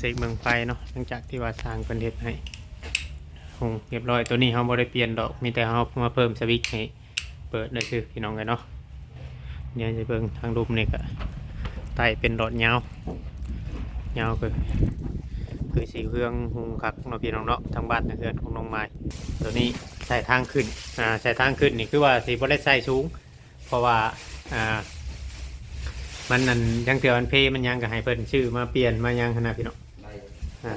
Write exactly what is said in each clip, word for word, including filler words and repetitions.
เช็คเบิ่งไฟเนาะ หลังจากที่ว่าช่างเพิ่นเฮ็ดให้ หุงเรียบร้อย ตัวนี้เฮาบ่ได้เปลี่ยนดอก มีแต่เฮามาเพิ่มสวิตช์ให้เปิดได้ซื่อพี่น้องเอ้ยเนาะ เดี๋ยวจะเบิ่งทางลุ่มนี่ก็ไต่เป็นหลอดยาว ยาวคือ คือสิเฮืองหุงคักเนาะพี่น้องเนาะ ทางบ้านทางเฮือนของน้องไม้ ตัวนี้ใส่ทางขึ้น อ่า ใส่ทางขึ้นนี่คือว่าสิบ่ได้ใส่สูง เพราะว่า อ่า มันนั่น ยังเทื่อมันเพ มันหยังก็ให้เพิ่นซื้อมาเปลี่ยนมาหยังหั้นนะพี่น้อง ได้ อ่า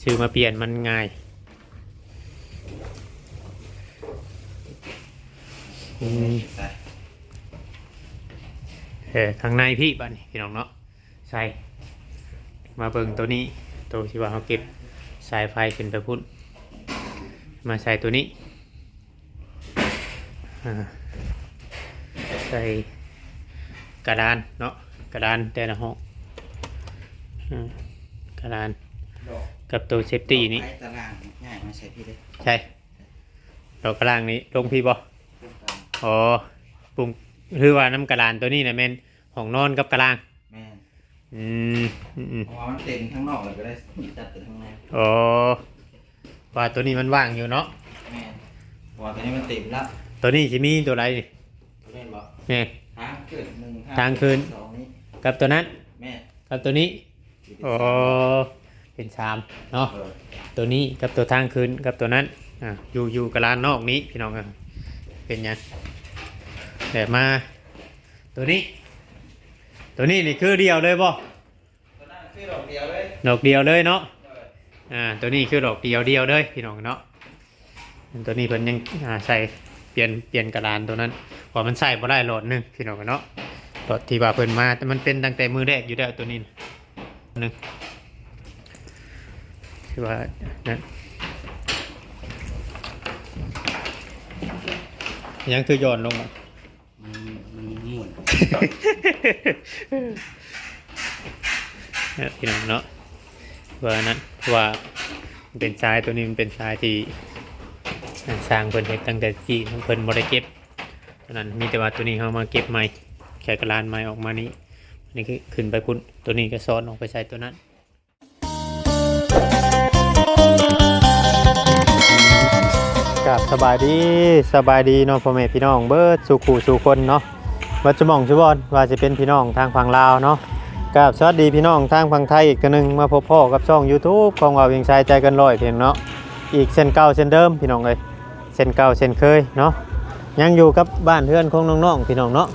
ซื้อมาเปลี่ยนมันง่าย อืม เออ ข้างในพี่บัดนี้พี่น้องเนาะ ใส่ มาเบิ่งตัวนี้ ตัวที่ว่าเฮาเก็บสายไฟขึ้นไปพุ้น มาใส่ตัวนี้ อ่า ใส่กระดานเนาะ กระดานแต่ละห้อง อ่า กระดาน ดอก กับตัวเซฟตี้นี้ ดอกไม้ตารางง่ายมาใส่พี่เลย ใช่ ดอกกระดานนี้ลงพี่บ่ ลงกลาง อ๋อ ปุ่ม คือว่าน้ำกระดานตัวนี้นะแม่นห้องนอนกับกระดาน แม่น อืม อืม อืม เพราะว่ามันเต็มข้างนอกเลยก็ได้จัดแต่ข้างใน อ๋อ ว่าตัวนี้มันว่างอยู่เนาะ แม่น เพราะว่าตัวนี้มันเต็มแล้ว ตัวนี้สิมีตัวใดนี่ ตัวนี้บ่ นี่ ทางขึ้นหนึ่ง ทางขึ้น สองนี้ กับตัวนั้น แม่น กับตัวนี้ อ๋อ เป็นสามเนาะ เออ ตัวนี้กับตัวทางขึ้นกับตัวนั้น อ่ะ อยู่ อยู่กระดานนอกนี้พี่น้อง อ่ะ เป็นหยัง แต่มา ตัวนี้ ตัวนี้นี่คือเดียวเลยบ่ ตัวนั้นคือดอกเดียวเลย ดอกเดียวเลยเนาะ เออ อ่า ตัวนี้คือดอกเดียวเดียวเลยพี่น้องเนาะ ตัวนี้เพิ่นยัง อ่า ใส่ เปลี่ยน เปลี่ยนกระดานตัวนั้น เพราะมันใส่บ่ได้หลอดหนึ่งพี่น้องเนาะ หลอดที่ว่าเพิ่นมา แต่มันเป็นตั้งแต่มื้อแรกอยู่แล้วตัวนี้นะ หนึ่ง คือว่านั่น ยังคือหย่อนลงมา มัน มันม่วน เนี่ยพี่น้องเนาะ ว่านั้น ว่ามันเป็นทราย ตัวนี้มันเป็นทรายที่ช่างเพิ่นเฮ็ดตั้งแต่กี้ เพิ่นบ่ได้เก็บ ตัวนั้นมีแต่ว่าตัวนี้เฮามาเก็บใหม่ แค่กระดานใหม่ออกมานี่ นี่คือขึ้นไปพุ้น ตัวนี้ก็ซ้อนออกไปใส่ตัวนั้น ครับ สบายดี สบายดีเนาะ พ่อแม่พี่น้องเบิดสู่คู่สู่คนเนาะ เบิดสมองสุบอน ว่าสิเป็นพี่น้องทางฝั่งลาวเนาะ ครับ สวัสดีพี่น้องทางฝั่งไทยอีกเทื่อหนึ่ง มาพบพ้อกับช่อง YouTube ของบ่าวเวียงชัยใจเกินร้อยเพียงเนาะ อีกเช่นเก่าเช่นเดิมพี่น้องเอ้ย เช่นเก่าเช่นเคยเนาะ ยังอยู่กับบ้านเฮือนของน้องๆพี่น้องเนาะ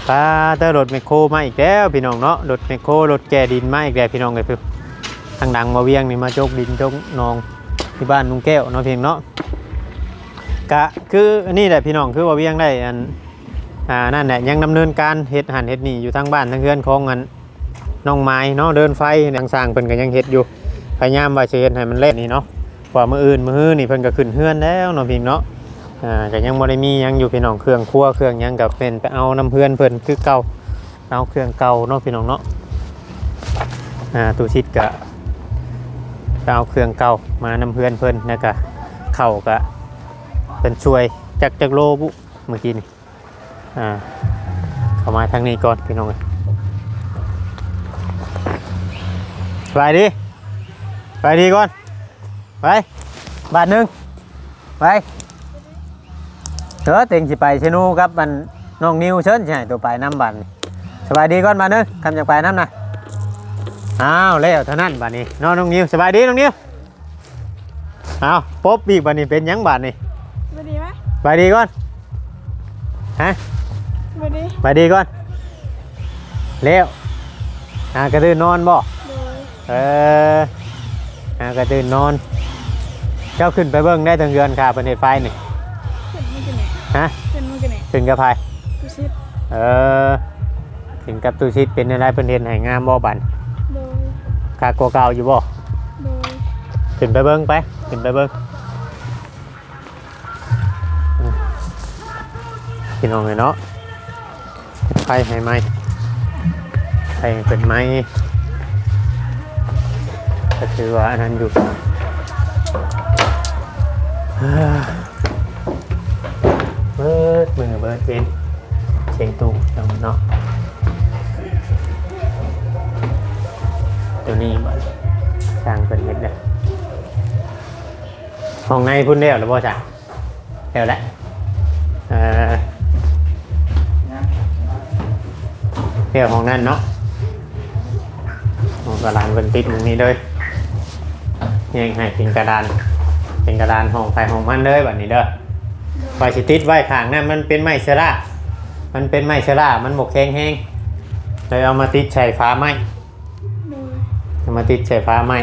ปาเตอร์ รถแมคโครมาอีกแล้วพี่น้องเนาะ รถแมคโคร รถแก่ดินมาอีกแล้วพี่น้องเอ้ย ทางดังบ่าวเวียงนี่มาจกดินจกหนองที่บ้านลุงแก้วเนาะพี่น้องเนาะ กะคืออันนี้แหละพี่น้อง คือบ่าวเวียงได้อัน อ่า นั่นแหละ ยังดำเนินการเฮ็ดหั้นเฮ็ดนี่อยู่ทางบ้านทางเฮือนของอัน น้องไม้เนาะ เดินไฟ ทางช่างเพิ่นก็ยังเฮ็ดอยู่ พยายามว่าสิเฮ็ดให้มันแล้วนี่เนาะ ว่ามื้ออื่นมื้อฮื้อนี่เพิ่นก็ขึ้นเฮือนแล้วเนาะพี่น้องเนาะ อ่า ก็ยังบ่ได้มีหยังอยู่พี่น้อง เครื่องครัวเครื่องหยังก็เป็นไปเอานำเฮือนเพิ่นคือเก่า เอาเครื่องเก่าเนาะพี่น้องเนาะ อ่า ตู้ชิดก็ไปเอาเครื่องเก่ามานำเฮือนเพิ่น แล้วก็เข้าก็เพิ่นช่วย จัก จักโลบุ เมื่อกี้นี่ อ่า เข้ามาทางนี้ก่อนพี่น้องเอ้ย สบายดี สบายดีก่อน ไป บาทหนึ่ง ไป เออ เต็งสิไปเชนูกับมันน้องนิว เชิญสิให้ตัวไปนำบัดนี่ สบายดีก่อน บาทหนึ่ง คำอยากไปนำนะ อ้าว แล้วเท่านั้นบัดนี้เนาะ น้องนิว สบายดีน้องนิว เอาปบอีกบัดนี้ เป็นหยังบัดนี้ บ่ดีไหม ไปดีก่อน ฮะ บ่ดี ไปดีก่อน แล้ว หากระตื่นนอนบ่ โดย เออ หากระตื่นนอน เจ้าขึ้นไปเบิ่งได้ทางเฮือนค่ะ เพิ่นเฮ็ดไฟนี่ ขึ้นมากินนี่ ฮะ ขึ้นมากินนี่ ขึ้นกับไผ ตู้ชิด เออ ขึ้นกับตู้ชิด เป็นอะไร เพิ่นเฮ็ดให้งามบ่บัด โดย คักกว่าเก่าอยู่บ่ โดย ขึ้นไปเบิ่งไป ขึ้นไปเบิ่ง พี่น้องเอ้ยเนาะ ไฟให้ใหม่ ไฟให้เพิ่นใหม่ ก็ถือว่าอันนั้นอยู่ เบิดมื้อเบิดเว็น เสียงตู้เนาะ นี่บ่ ช่างเพิ่นเฮ็ดเด้อ ห้องในพุ้นแล้วหรือบ่ ช่าง? แล้วแหละ เอ่อ แล้วห้องนั้นเนาะ ห้องกระดานเพิ่นติดหม่องนี้เลย แยกให้เป็นกระดาน เป็นกระดานห้องไผห้องมันเลยบัดนี้เด้อ ว่าสิติดไว้ข้างนั้น มันเป็นไม้เชอร่า มันเป็นไม้เชอร่า มันบ่แข็งแรง เลยเอามาติดใส่ฝาไม้ โดย เอามาติดใส่ฝาไม้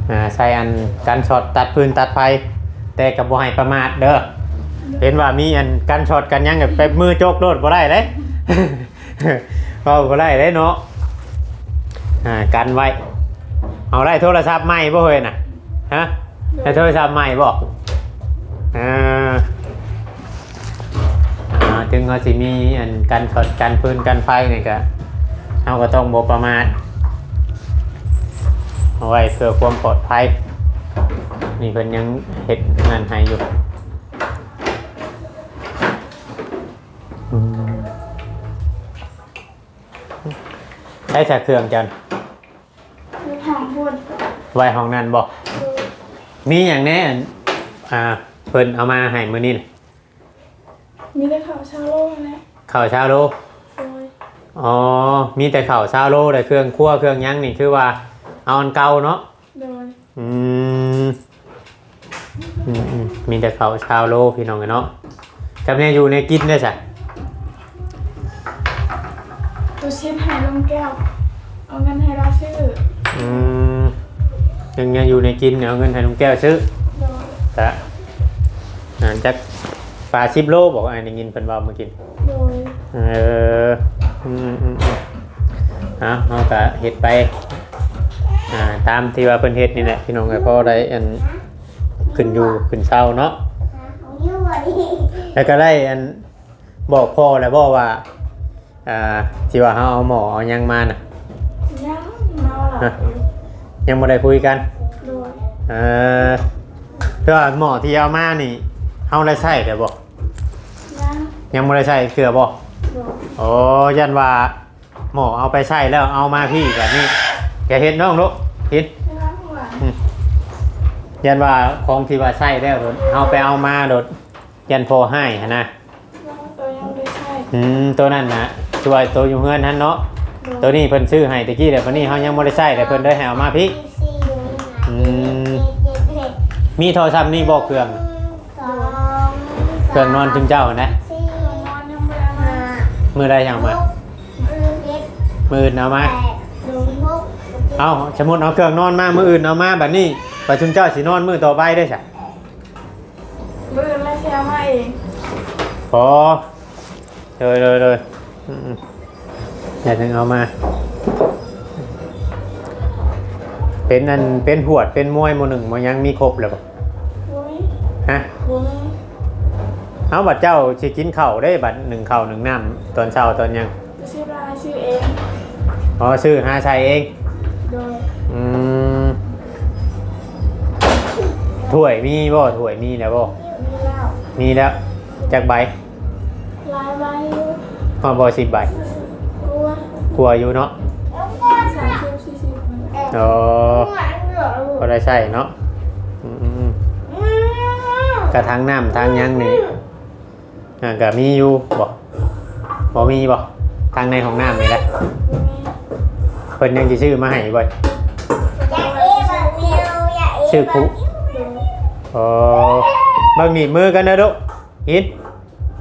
อ่า ใส่อันกันช็อตตัดฟืนตัดไฟ แต่ก็บ่ให้ประมาทเด้อ เห็นว่ามีอันกันช็อตกันหยังก็ไปมือจกโลดบ่ได้เด้ เว้าบ่ได้เด้เนาะ อ่า กันไว้ เอาได้โทรศัพท์ใหม่บ่เฮ้ยน่ะ ฮะ ได้โทรศัพท์ใหม่บ่ อ่า อ่า ถึงเขาสิมีอันกันช็อตกันฟืนกันไฟนี่ก็ เฮาก็ต้องบ่ประมาท เอาไว้เพื่อความปลอดภัย นี่เพิ่นยังเฮ็ดนั่นให้อยู่ อืม ใช้สาเครื่องจัน อยู่ห้องพุ้น ไว้ห้องนั้นบ่ โดย มีหยังแหน่อัน อ่า เพิ่นเอามาให้มื้อนี้น่ะ มีแต่ข้าวซาวโลนั่นแหละ ข้าวซาวโล โดย อ๋อ มีแต่ข้าวซาวโล แต่เครื่องครัวเครื่องหยังนี่คือว่าเอาอันเก่าเนาะ โดย อืม อืม อืม มีแต่ข้าวซาวโลพี่น้องเนาะ กับแนวอยู่แนวกินเด้อซะ ตู้เซฟให้ลุงแก้ว เอาเงินให้ลาวซื้อ อืม ยัง ยังอยู่ในกินเนี่ย เอาเงินให้ลุงแก้วซื้อ โดย กะ อ่า จักปลาสิบโล บอกว่าได้ยินเพิ่นเว้าเมื่อกี้ โดย เออ อืม อืม อืม เอา เฮาก็เฮ็ดไป อ่า ตามที่ว่าเพิ่นเฮ็ดนี่แหละ พี่น้อง ก็พอได้อัน ขึ้นอยู่ขึ้นเซาเนาะ แล้วก็ได้อัน บอกพ่อแล้วบ่ว่า อ่า ที่ว่าเฮาเอาหม้อเอาหยังมาน่ะ ยังนอนหลับอยู่ ยังบ่ได้คุยกัน โดย เออ เพื่อหม้อที่เอามานี่ เฮาได้ใช้แล้วบ่ ยัง ยังบ่ได้ใช้เทื่อบ่ โดย โอ้ ย่านว่าหม้อเอาไปใช้แล้วเอามาพี้แบบนี้ อย่าเฮ็ดน้องลูก กิน ไม่รับหวาน อืม ย่านว่าของที่ว่าใช้แล้ว เฮาไปเอามาโดด ย่านพ่อฮ้ายหั้นนะ ตัวยังบ่ได้ใช้ อืม ตัวนั้นน่ะ ช่วยตัวอยู่เฮือนหั้นเนาะ โดย ตัวนี้เพิ่นซื้อให้ตะกี้ แต่บัดนี้เฮายังบ่ได้ใช้ แต่เพิ่นเลยให้เอามาพี้ อืม มีโทรศัพท์นี่บ่เครื่อง เครื่องนอนจุมเจ้าหั้นนะ นอนยังบ่ได้เอามา มื้อใดจั่งเอามา มื้ออื่นเอามา โดย เอ้า สมมุติเอาเครื่องนอนมา มื้ออื่นเอามา บัดนี้ บัดจุมเจ้าสินอนมื้อต่อไปเด้ซะ มื้ออื่นแล้วสิเอามาเอง อ๋อ โดย โดย โดย อืม อืม อย่าถึงเอามา เป็นอัน เป็นหวด เป็นมวย หมอหนึ่ง หมอยังมีครบแล้วบ่ บ่มี ฮะ บ่มี เอ้า บัดเจ้าสิกินข้าวเด้ บัดนึ่งข้าวนึ่งน้ำ ตอนเช้าตอนหยัง ซื้อมาซื้อเอง อ๋อ ซื้อหาใส่เอง โดย อืม ถ้วยมีบ่ ถ้วยมีแล้วบ่ มีแล้ว มีแล้ว จักใบ หลายใบอยู่ ฮอดบ่ สิบใบ กลัว กลัวอยู่เนาะ สามสิบ สี่สิบ นั่นแหละ อ๋อ พอได้ใช้เนาะ อืม อืม อืม กระถางน้ำ ถางหยังนี่ อ่า ก็มีอยู่บ่ บ่มีบ่ ทางในห้องน้ำนี่แหละ บ่มี เพิ่นยังสิซื้อมาให้บ่ ซื้อคุ โดย อ๋อ เบิ่งหนีบมือกันเด้อลูก อิน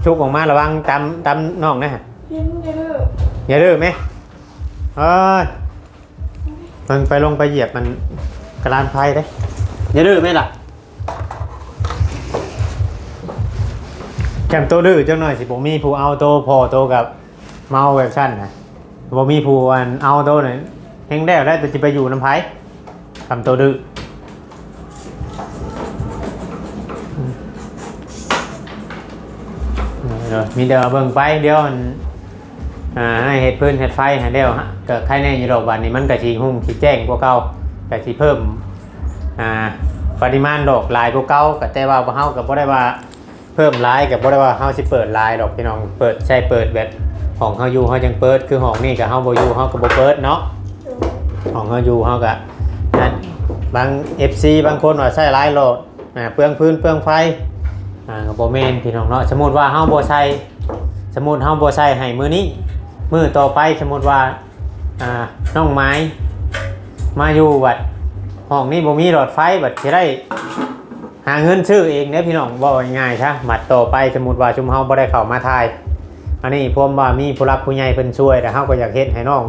ชุกออกมาระวังตำ ตำน้องนะ อิน อย่าดื้อ อย่าดื้อแม่ เอ้ย มันไปลงไปเหยียบมันกระดานไพ่เด้ อย่าดื้อแม่ล่ะ แคมโตดื้อจังหน่อยสิบ่มีผู้เอาโต พอโตกับเมาแบบสั้นนะ บ่มีผู้อันเอาโตเนี่ย แฮงแล้ว แล้วแต่สิไปอยู่นำไผ คำโตดื้อ เดี๋ยวมีเดี๋ยวเบิ่งไป เดี๋ยวอัน อ่า ให้เฮ็ดพื้นเฮ็ดไฟให้แล้วฮะ ก็ใครแน่อยู่ดอก บัดนี้มันก็สิฮุ่งสิแจ้งกว่าเก่า ก็สิเพิ่ม อ่า ปริมาณดอกหลายกว่าเก่า ก็แต่ว่าเฮาก็บ่ได้ว่าเพิ่มหลาย ก็บ่ได้ว่าเฮาสิเปิดหลายดอกพี่น้อง เปิด ใช้เปิดแบบห้องเฮาอยู่เฮาจังเปิด คือห้องนี้ก็เฮาบ่อยู่เฮาก็บ่เปิดเนาะ โดย ของเฮาอยู่เฮากะนั่น บาง เอฟซี บางคนว่าใช้หลายโลด อ่า เปลืองฟืนเปลืองไฟ อ่า ก็บ่แม่นพี่น้องเนาะ สมมุติว่าเฮาบ่ใส่ สมมุติเฮาบ่ใส่ให้มื้อนี้ มื้อต่อไปสมมุติว่า อ่า น้องไม้มาอยู่บัด ห้องนี้บ่มีหลอดไฟ บัดสิได้หาเงินซื้อเองเด้อพี่น้อง เว้าง่ายๆซะ บัดต่อไปสมมุติว่าชุมเฮาบ่ได้เข้ามาถ่าย อันนี้ผมว่ามีผู้หลักผู้ใหญ่เพิ่นช่วย แล้วเฮาก็อยากเฮ็ดให้น้อง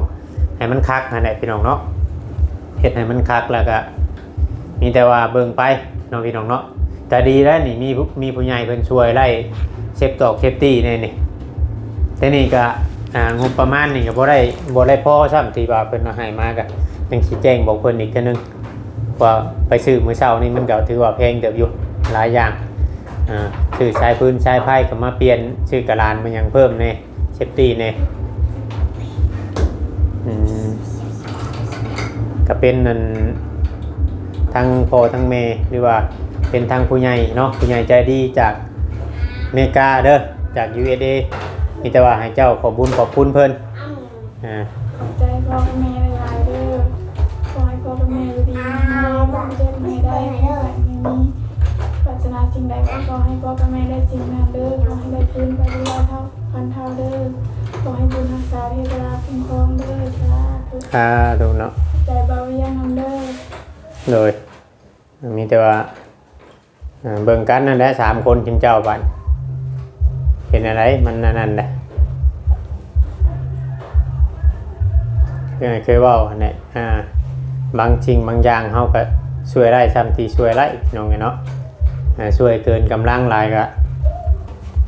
ให้มันคักนั่นแหละพี่น้องเนาะ เฮ็ดให้มันคัก แล้วก็มีแต่ว่าเบิ่งไปเนาะพี่น้องเนาะ ก็ดีแล้วนี่ มีผู้ มีผู้ใหญ่เพิ่นช่วยไล่เซฟตอกเซฟตี้แน่นี่ แต่นี่ก็ อ่า งบประมาณนี่ก็บ่ได้ บ่ได้พอซ้ำที่ว่าเพิ่นเอาให้มา ก็ยังสิแจ้งบอกเพิ่นอีกเทื่อนึง ว่าไปซื้อมื้อเช้านี่มันก็ถือว่าแพงเติบอยู่ หลายอย่าง อ่า ซื้อสายฟืนสายไฟก็มาเปลี่ยน ซื้อกะลานมาหยังเพิ่มแน่ เซฟตี้แน่ อืม ก็เป็นนั่น ทั้งพ่อทั้งแม่ หรือว่าเป็นทั้งผู้ใหญ่เนาะ ผู้ใหญ่ใจดีจากอเมริกาเด้อ จาก ยู เอส เอ มีแต่ว่าให้เจ้าขอบบุญขอบคุณเพิ่น อ่า ขอบใจพ่อกับแม่หลายๆเด้อ ขอให้พ่อกับแม่อยู่ดีมีแฮง ความเจ็บให้ได้ ให้หาย ให้มีปรารถนาสิ่งใดก็ขอให้พ่อกับแม่ได้สิ่งนั้นเด้อ ขอให้ได้คืนไปเป็นร้อยเท่าพันเท่าเด้อ ขอให้บุญรักษาเทวดาคุ้มครองเด้อ สาธุ สาธุเนาะ ขอบใจบ่าวเวียงนำเด้อ โดย มีแต่ว่า อ่า เบิ่งกันนั่นแหละ สามคน ชิมเจ้าบัด เป็นอะไร มันอันนั้นแหละ คือ คือเว้าหั่นแหละ อ่า บางสิ่งบางอย่างเฮาก็ช่วยได้ส่ำที่ช่วยได้ น้องเนาะ อ่า ช่วยเกินกำลังหลายก็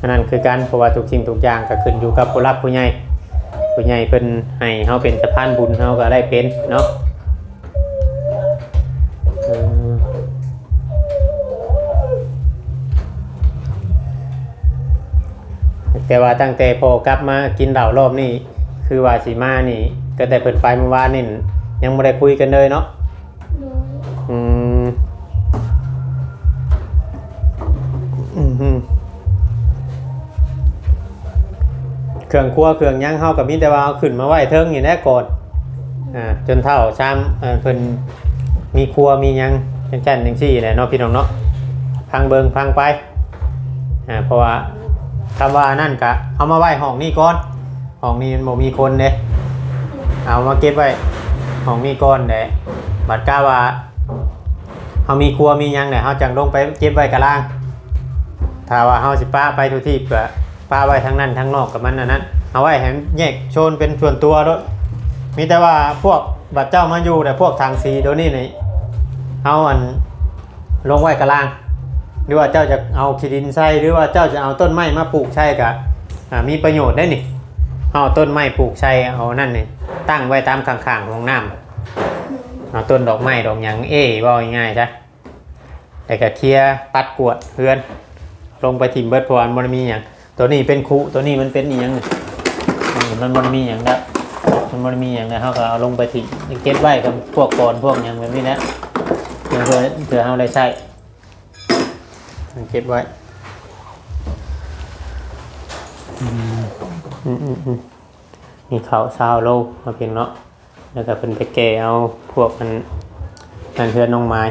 อันนั้นคือกัน เพราะว่าทุกสิ่งทุกอย่างก็ขึ้นอยู่กับผู้หลักผู้ใหญ่ ผู้ใหญ่เพิ่นให้เฮาเป็นสะพานบุญ เฮาก็ได้เป็นเนาะ อืม แต่ว่าตั้งแต่พ่อกลับมากินเหล้ารอบนี้ คือว่าสิมานี่ ก็แต่เพิ่นไปเมื่อวานนี่ ยังบ่ได้คุยกันเลยเนาะ โดย อืม อืม เครื่องครัวเครื่องหยังเฮาก็มีแต่ว่าเอาขึ้นมาไว้เทิงนี่แหละก่อน อ่า จนเฒ่าซำ อ่า เพิ่นมีครัวมีหยังจังซั่นจังซี่แหละเนาะพี่น้องเนาะ ฟังเบิ่งฟังไป อ่า เพราะว่าคำว่าอันนั้นก็เอามาไว้ห้องนี้ก่อน ห้องนี้มันบ่มีคนเด้ เอามาเก็บไว้ห้องนี้ก่อนแหละ บัดกะว่าเฮามีครัวมีหยังแหละ เฮาจั่งลงไปเก็บไว้กะลาง ถ้าว่าเฮาสิปะไปทุกที่ก็ปะไว้ทั้งนั้นทั้งนอกกับมันอันนั้น เอาไว้ให้มันแยกโซนเป็นส่วนตัวโลด มีแต่ว่าพวกบัดเจ้ามาอยู่แต่พวกถังสีตัวนี้นี่ เอาอัน ลงไว้กะลาง หรือว่าเจ้าจะเอาขี้ดินใส่ หรือว่าเจ้าจะเอาต้นไม้มาปลูกใส่ก็ อ่า มีประโยชน์ได้นี่ เอาต้นไม้ปลูกใส่ เอานั่นนี่ ตั้งไว้ตามข้างๆห้องน้ำ เอาต้นดอกไม้ดอกหยัง เอ้ย เว้าง่ายๆซะ แล้วก็เคลียร์ปัดกวาดเฮือน ลงไปถิ่มเบิด เพราะว่ามันบ่ได้มีหยัง ตัวนี้เป็นคุ ตัวนี้มันเป็นอีหยังนี่ อืม มันบ่ได้มีหยังแล้ว มันบ่ได้มีหยังแล้ว เฮาก็เอาลงไปถิ่ม เก็บไว้กับพวกกอนพวกหยังแบบนี้แหละ เผื่อ เผื่อเฮาได้ใช้ เก็บไว้ อืม อืม อืม อืม มีข้าวซาวโลมาเพียงเนาะ แล้วก็เพิ่นไปแก่เอาพวกอัน นั่นเฮือนน้องไม้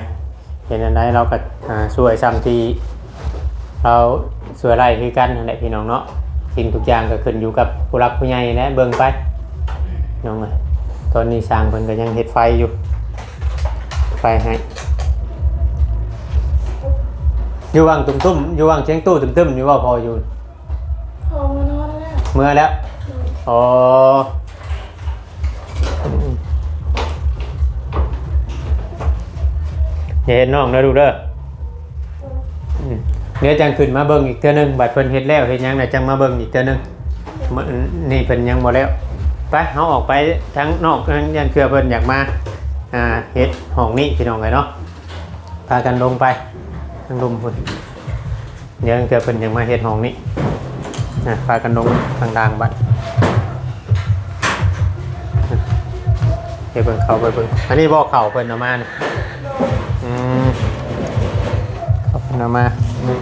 เห็นอันใดเราก็ อ่า ช่วยส่ำที่เราช่วยได้คือกันนั่นแหละพี่น้องเนาะ สิ่งทุกอย่างก็ขึ้นอยู่กับผู้หลักผู้ใหญ่และเบิ่งไป น้องเอ้ย ตอนนี้ช่างเพิ่นก็ยังเฮ็ดไฟอยู่ ไฟให้ อยู่วังตุ้มๆ อยู่วังเชียงตู้ตุ้มๆ อยู่บ่พออยู่ พอมื้อนอนแล้ว เมื่อแล้ว โดย อ๋อ อืม อย่าเฮ็ดน้องเด้อลูกเด้อ อืม เดี๋ยวจั่งขึ้นมาเบิ่งอีกเทื่อนึง บัดเพิ่นเฮ็ดแล้วเฮ็ดหยังแล้วจั่งมาเบิ่งอีกเทื่อนึง มื้อนี่เพิ่นยังบ่แล้ว ไป เฮาออกไปทางนอก ยันเทื่อเพิ่นอยากมา อ่า เฮ็ดห้องนี้พี่น้องเอ้ยเนาะ พากันลงไปทางลุ่มพุ้น เดี๋ยวเทื่อเพิ่นยังมาเฮ็ดห้องนี้ นะ พากันลงทางล่างบัด เดี๋ยวเพิ่นเข้าไปเบิ่ง อันนี้บ่เข้าเพิ่นเอามานี่ อืม เข้าเพิ่นเอามา นี่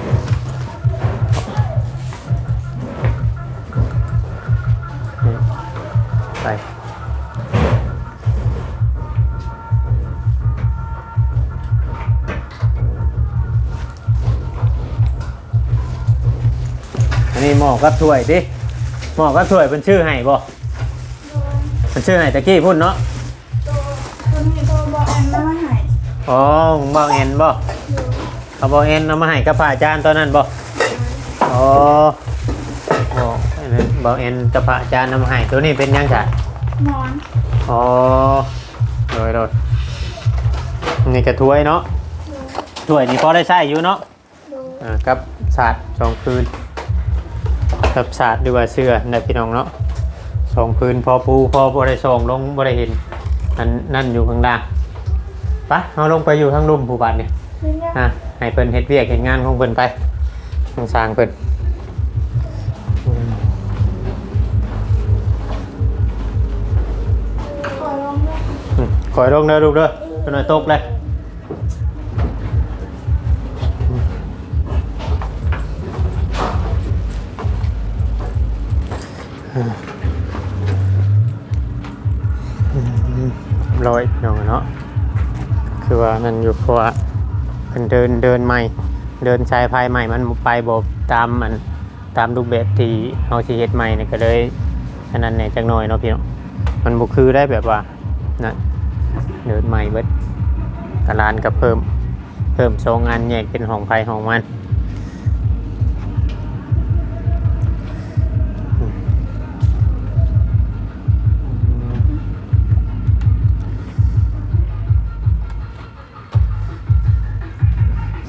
ไป หม้อกับถ้วยติ หม้อกับถ้วยเพิ่นซื้อให้บ่ เพิ่นซื้อให้ตะกี้พุ้นเนาะ โต โตนี้โตบ่าวแอนเอามาให้ อ๋อ บ่าวแอนบ่ โดย เอาบ่าวแอนเอามาให้กับพระอาจารย์ตอนนั้นบ่ โดย อ๋อ อ๋อ อันนั้นบ่าวแอนกับพระอาจารย์เอามาให้ ตัวนี้เป็นหยังซะ หมอน อ๋อ โดย โดย นี่ก็ถ้วยเนาะ โดย ถ้วยนี่พอได้ใช้อยู่เนาะ โดย อ่า กับสาดสองผืน กับสาดหรือว่าเสื้อนะพี่น้องเนาะ สองผืนพอปู พอบ่ได้ส่องลง บ่ได้เห็น อันนั่นอยู่ข้างล่าง ปะ เฮาลงไปอยู่ทางลุ่มผู้บาดนี่ เป็นยัง อ่ะ ให้เพิ่นเฮ็ดเวียกเฮ็ดงานของเพิ่นไป ทางสร้างเพิ่น อืม ขอลองด้วย อืม คอยลงเด้อลูกเด้อ เดี๋ยวหน่อยตกเลย อ่า อืม ร้อยพี่น้องเนาะ คือว่านั่นอยู่ เพราะว่าเพิ่นเดิน เดินใหม่ เดินสายไฟใหม่ มันไปบ่ตามอัน ตามรูปแบบที่เฮาสิเฮ็ดใหม่นี่ก็เลย อันนั้นแหน่จักหน่อยเนาะพี่น้อง มันบ่คือได้แบบว่า นั่น เดินใหม่เบิด กะลานก็เพิ่ม เพิ่มสองอัน แยกเป็นห้องไผห้องมัน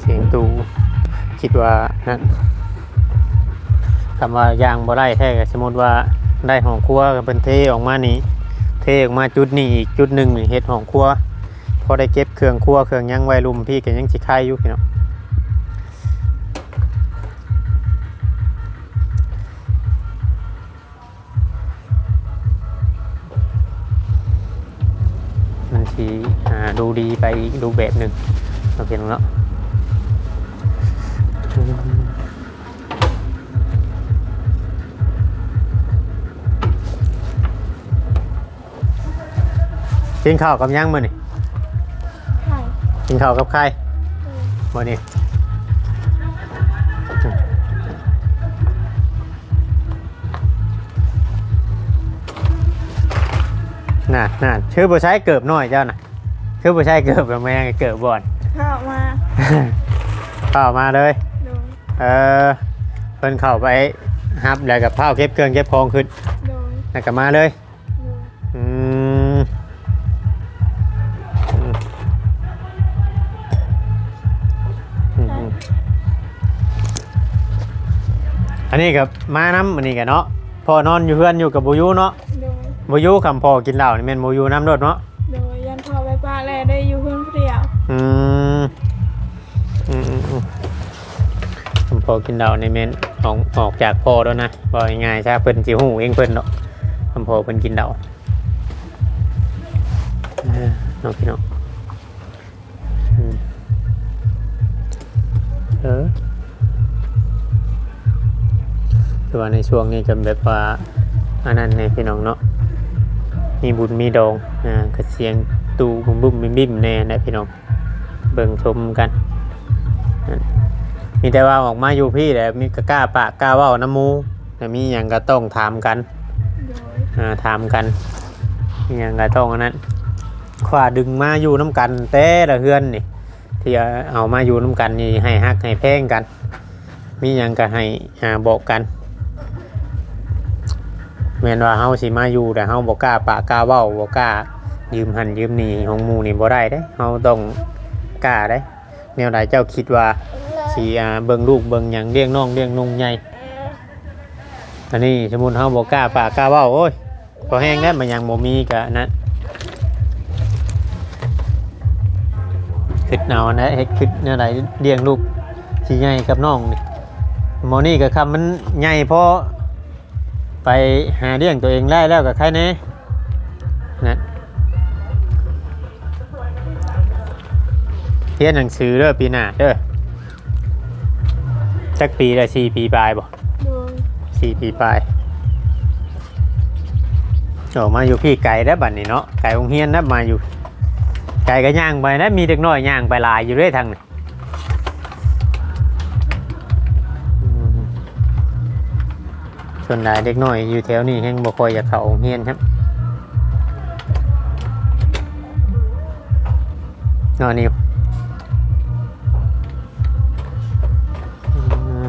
เสียงตู้ คิดว่านั่น คำว่าย่างบ่ได้แท้ก็สมมุติว่าได้ห้องครัวก็เพิ่นเทออกมานี่ เทออกมาจุดนี้อีกจุดหนึ่งนี่ เฮ็ดห้องครัว พอได้เก็บเครื่องครัวเครื่องหยังไว้ลุ่มพี้ก็ยังสิไคอยู่พี่น้อง มันสิ อ่า ดูดีไปอีกรูปแบบหนึ่ง โอเคเนาะ กินข้าวกับหยังมื้อนี่ ไข่ กินข้าวกับไข่ อืม มื้อนี่ น่ะ น่ะ คือบ่ใช้เกิบน้อยเจ้าน่ะ คือบ่ใช้เกิบ แม่งเกิบบ่อน เข้ามา เข้ามาเลย โดย เออ เพิ่นเข้าไปฮับแล้วก็พาเก็บเครื่องเก็บของขึ้น โดย แล้วก็มาเลย โดย อืม อืม อืม อืม อันนี้ก็มานำ อันนี้ก็เนาะ พ่อนอนอยู่เฮือนอยู่กับบ่อยู่เนาะ โดย บ่อยู่ คำพ่อกินเหล้านี่แม่นบ่อยู่นำโลดเนาะ โดย ย่านพ่อไปปะแล้วได้อยู่เฮือนผู้เดียว อืม อืม อืม อืม คำพ่อกินเหล้านี่แม่นออก ออกจากพ่อแล้วนะ เว้าง่ายๆซะ เพิ่นสิฮู้เองเพิ่นเนาะ คำพ่อเพิ่นกินเหล้า เออ เนาะพี่น้อง อืม เออ คือว่าในช่วงนี้ก็แบบว่า อันนั้นแหน่พี่น้องเนาะ มีบุญมีดอง อ่า ก็เสียงตู้บึ้มๆบิ่มๆแหน่แหละพี่น้อง เบิ่งชมกัน มีแต่ว่าออกมาอยู่พี้แหละ มีก็กล้าปากกล้าเว้านำหมู่ แต่มีหยังก็ต้องถามกัน โดย อ่า ถามกัน มีหยังก็ต้องอันนั้น คว้าดึงมาอยู่นำกันแต่ละเฮือนนี่ ที่เอามาอยู่นำกันนี่ให้ฮักให้แพงกัน มีหยังก็ให้ อ่า บอกกัน แม่นว่าเฮาสิมาอยู่ แต่เฮาบ่กล้าปากกล้าเว้า บ่กล้ายืมหั้นยืมนี่ของหมู่นี่บ่ได้เด้ เฮาต้องกล้าเด้ แนวใดเจ้าคิดว่าสิ อ่า เบิ่งลูกเบิ่งหยัง เลี้ยงน้องเลี้ยงนุ่งใหญ่ อันนี้สมมุติเฮาบ่กล้าปากกล้าเว้า โอ้ย พอแห้งแล้ว มันยังบ่มีก็อันนั้น คิดเอานะ เฮ็ดคิดแนวใดเลี้ยงลูกสิใหญ่กับน้องนี่ หมอนี่ก็คำมันใหญ่พอไปหาเลี้ยงตัวเองได้แล้วก็ใครแน่นะ เรียนหนังสือเด้อปีหน้าเด้อ จักปีละ สี่ปีปลายบ่ โดย สี่ปีปลาย ออกมาอยู่พี้ไกลแล้วบัดนี้เนาะ ไกลโรงเรียนแล้ว มาอยู่ ไกลก็ย่างไปนะ มีเด็กน้อยย่างไปหลายอยู่เด้ทางนี้ อืม ส่วนหลายเด็กน้อยอยู่แถวนี้แฮ่งบ่ค่อยอยากเข้าโรงเรียนครับ นอนอยู่ อืม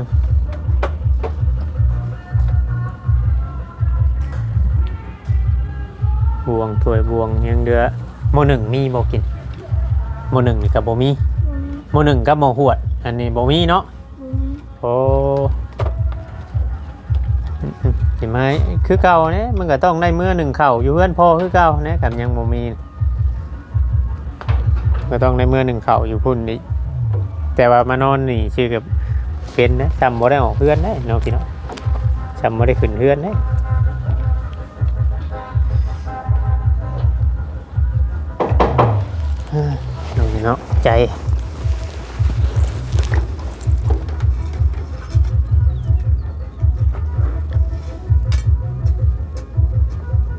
บ่วงถ้วยบ่วงยังเหลือ ม.หนึ่ง มีบ่กิน ม.หนึ่ง นี่ก็บ่มี บ่มี ม.หนึ่ง กับ ม.หวด อันนี้บ่มีเนาะ บ่มี โอ้ อืมๆ สิมาคือเก่าเนี่ย มันก็ต้องได้เมือหนึ่งข้าวอยู่เฮือนพ่อคือเก่าเนี่ย คันยังบ่มี ก็ต้องได้เมือหนึ่งข้าวอยู่พุ้นอีก แต่ว่ามานอนนี่ซื่อก็เป็นนะ ซ้ำบ่ได้ออกเฮือนเด้เนาะพี่น้อง ซ้ำบ่ได้ขึ้นเฮือนเด้ เฮ้ย เนาะ ใจ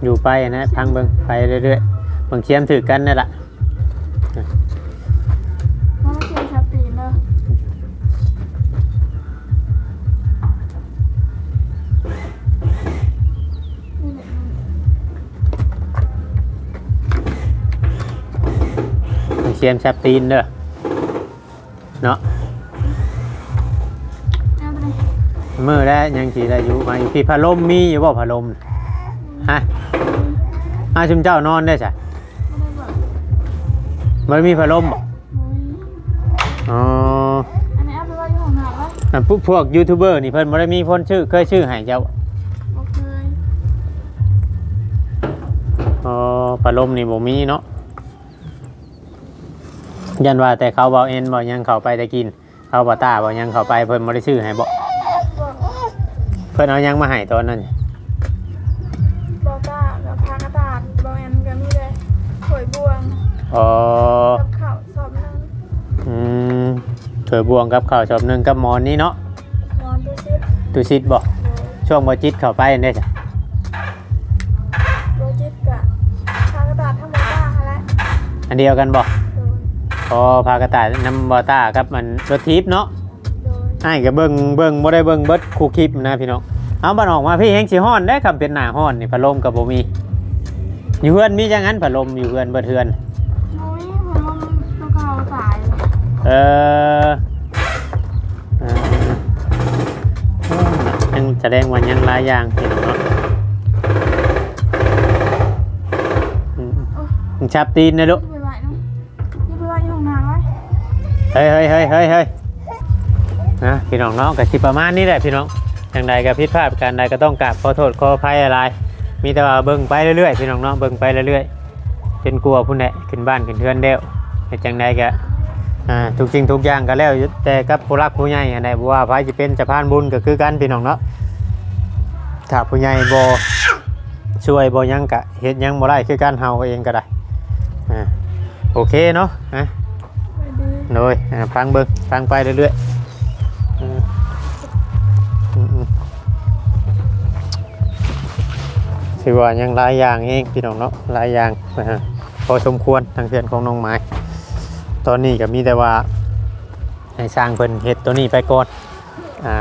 อยู่ไปนะ พังเบิ่ง ไปเรื่อยๆ เบิ่งเสียมถือกันนั่นล่ะ มาเสียมชับตีนเด้อ นี่แหละ เสียมชับตีนเด้อ เนาะ เอาไปเลย มื้อแล้วยังสิได้อยู่ มาอยู่พี่ พัดลมมีอยู่บ่ พัดลม ฮะ อ้าว ชุมเจ้านอนได้ซะ บ่ได้บอก มันมีพัดลมบ่ บ่มี อ๋อ อันนี้เอาไปไว้อยู่ห้องน้ำวะ อ่ะ พวก พวกยูทูบเบอร์นี่เพิ่นบ่ได้มีคนซื้อ เคยซื้อให้เจ้า บ่เคย อ๋อ พัดลมนี่บ่มีเนาะ ยันว่าแต่เขาเบาเอ็นเบาหยังเข้าไปแต่กิน เขาบ่ต้าบ่หยังเข้าไป เพิ่นบ่ได้ซื้อให้บ่ เพิ่นเอาหยังมาให้ตอนนั้น บ่ต้ากับผ้ากระดาษ บ่แม่นก็มีแต่ถ้วยบ่วง อ๋อ กับข้าวซอบหนึ่ง อืม ถ้วยบ่วงกับข้าวซอบหนึ่งกับหมอนนี่เนาะ หมอนตู้ซิป ตู้ซิปบ่ โดย ช่วงบ่จิตเข้าไปนั่นเด้จ้ะ บ่จิตกะผ้ากระดาษธรรมดาหั่นแหละ อันเดียวกันบ่ โดย อ๋อ ผ้ากระดาษนำบ่ต้ากับมันรถถีบเนาะ โดย อ้ายก็เบิ่ง เบิ่ง บ่ได้เบิ่งเบิดคู่คลิปนะพี่น้อง เอาบัดออกมาพี่แฮงสิฮ้อนเด้ คันเป็นหน้าฮ้อนนี่พัดลมก็บ่มี อยู่เฮือนมีจังหั้น พัดลมอยู่เฮือนเบิดเฮือน บ่มี พัดลมตัวเก่าตาย เออ เออ ยังแสดงว่ายังหลายอย่างพี่น้องเนาะ อืม โอ๊ย มันชับตีนนะลูก ไปไว้เนาะ นี่ไปไว้อยู่ห้องน้ำไว้ เฮ้ยเฮ้ยเฮ้ยเฮ้ยเฮ้ย นะพี่น้องเนาะ ก็สิประมาณนี้แหละพี่น้อง อย่างใดก็ผิดพลาดประการใดก็ต้องกราบขอโทษขออภัยหลายๆ มีแต่ว่าเบิ่งไปเรื่อยๆ พี่น้องเนาะ เบิ่งไปเรื่อยๆ จนกลัวพุ้นแหละ ขึ้นบ้านขึ้นเฮือนแล้ว เฮ็ดจังใดก็ อ่า ทุกสิ่งทุกอย่างก็แล้วแต่กับผู้หลักผู้ใหญ่หั้นแหละ บ่ว่าไผสิเป็นสะพานบุญก็คือกันพี่น้องเนาะ ถ้าผู้ใหญ่บ่ช่วยบ่หยังก็เฮ็ดหยังบ่ได้คือกัน เฮาเองก็ได้ อ่า โอเคเนาะ อ่ะ สวัสดี โดย อ่า ฟังเบิ่ง ฟังไปเรื่อยๆ อืม อืม อืม ถือว่ายังหลายอย่างเองพี่น้องเนาะ หลายอย่างนะฮะ พอสมควรทางเฮือนของน้องไม้ ตอนนี้ก็มีแต่ว่า ให้ช่างเพิ่นเฮ็ดตัวนี้ไปก่อน อ่า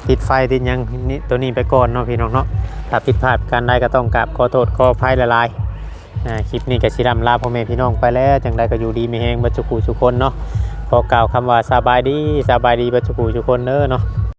ติดไฟติดหยังนี่ ตัวนี้ไปก่อนเนาะพี่น้องเนาะ ถ้าผิดพลาดการใดก็ต้องกราบขอโทษขออภัยหลายๆ อ่า คลิปนี้ก็สิร่ำลาพ่อแม่พี่น้องไปแล้ว จังใดก็อยู่ดีมีแฮงเบิดสุขุสุคนเนาะ ขอกล่าวคำว่าสบายดี สบายดีเบิดสุขุสุคนเด้อเนาะ